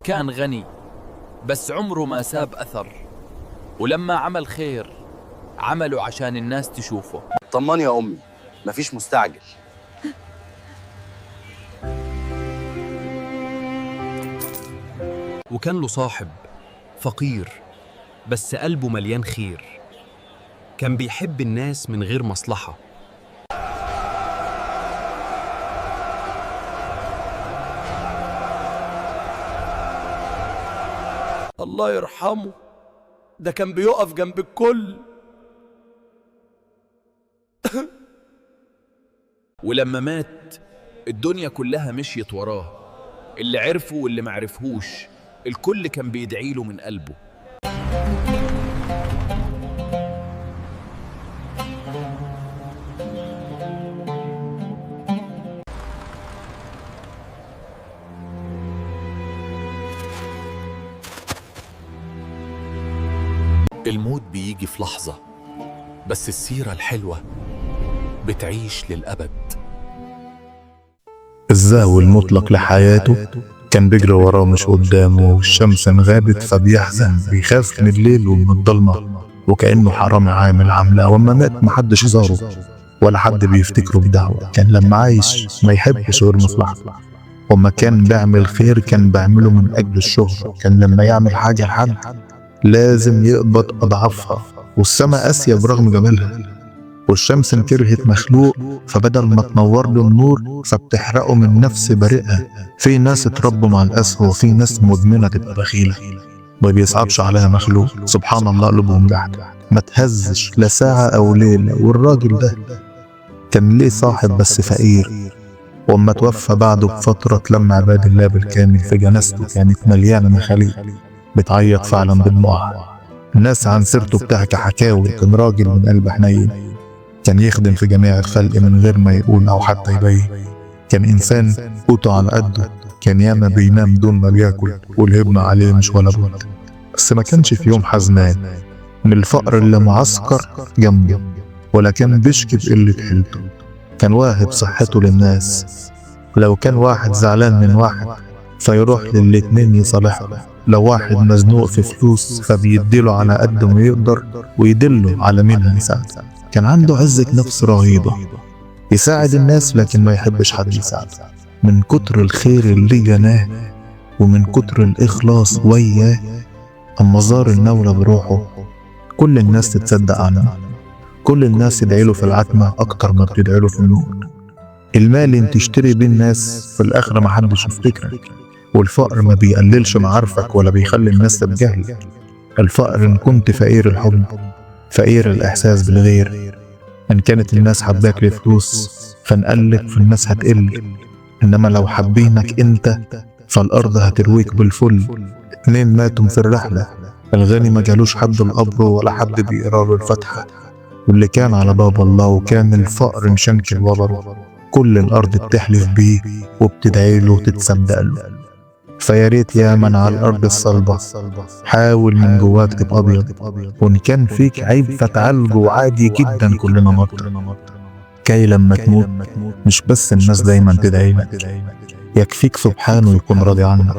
كان غني بس عمره ما ساب أثر، ولما عمل خير عمله عشان الناس تشوفه. طمني يا أمي، مفيش مستعجل. وكان له صاحب فقير بس قلبه مليان خير، كان بيحب الناس من غير مصلحة. الله يرحمه، ده كان بيقف جنب الكل. ولما مات الدنيا كلها مشيت وراه، اللي عرفه واللي معرفهوش، الكل كان بيدعي له من قلبه. الموت بيجي في لحظة، بس السيرة الحلوة بتعيش للأبد. الزهو المطلق لحياته كان بيجري وراه مش قدامه، والشمس انغابت فبيحزن، بيخاف من الليل ومن الضلمة، وكأنه حرامي عامل عملة. وأما مات محدش زاره ولا حد بيفتكره بدعوة. كان لما عايش ما يحبش غير مصلحته، وما كان بيعمل خير كان بيعمله من أجل الشهرة. كان لما يعمل حاجة لحد لازم يقبض أضعافها. والسما قاسية برغم جمالها، والشمس كرهت مخلوق، فبدل ما تنور له النور فبتحرقه من نفس بريقها. في ناس اتربوا مع القسوة، وفي ناس مدمنة تبقى بخيلة ما بيصعبش عليها مخلوق. سبحان الله، قلوبهم جحد ما تهزش لا ساعة أو ليلة. والراجل ده كان ليه صاحب بس فقير، وأما توفى بعده بفترة اتلم عباد الله بالكامل في جنازته، كانت مليانة مخاليق بتعيط فعلا بدموعها. الناس عن سيرته بتحكي حكاوي. كان راجل من قلب حنين، كان يخدم في جميع الخلق من غير ما يقول أو حتى يبين. كان إنسان قوته على قده، كان ياما بينام دون ما بياكل، والهبنة عليه مش ولا بد. بس ما كانش في يوم حزنان من الفقر اللي معسكر جنبه، ولا كان بيشكي بقلة حيلته. كان واهب صحته للناس، لو كان واحد زعلان من واحد فيروح للاتنين يصالحهم. لو واحد مزنوق في فلوس فبيديله على قد ما يقدر ويدله على مين هيساعده. كان عنده عزة نفس رهيبة، يساعد الناس لكن ما يحبش حد يساعده. من كتر الخير اللي جناه ومن كتر الإخلاص وياه، أما زار المولى بروحه كل الناس تتصدق عنه، كل الناس تدعيله في العتمة أكتر ما بتدعيله في النور. المال اللي تشتري بيه الناس في الآخرة محدش يفتكرك، والفقر ما بيقللش معارفك ولا بيخلي الناس تتجاهلك. الفقر إن كنت فقير الحب، فقير الإحساس بالغير. إن كانت الناس حباك لفلوس فنقلك فالناس هتقل، إنما لو حبينك أنت فالأرض هترويك بالفل. اتنين ماتوا في الرحلة، الغني ما جالوش حد القبر ولا حد بيقرا له الفاتحة، واللي كان على باب الله وكان الفقر مشنكل وبره، كل الأرض بتحلف بيه وبتدعي له وتتصدق له. فيا ريت يا من على الأرض الصلبة حاول من جواك تبقى أبيض، وإن كان فيك عيب فتعالجه عادي جدا، كلنا مرضى. كي لما تموت مش بس الناس دايما تدعي لك، يكفيك سبحانه يكون راضي عنك.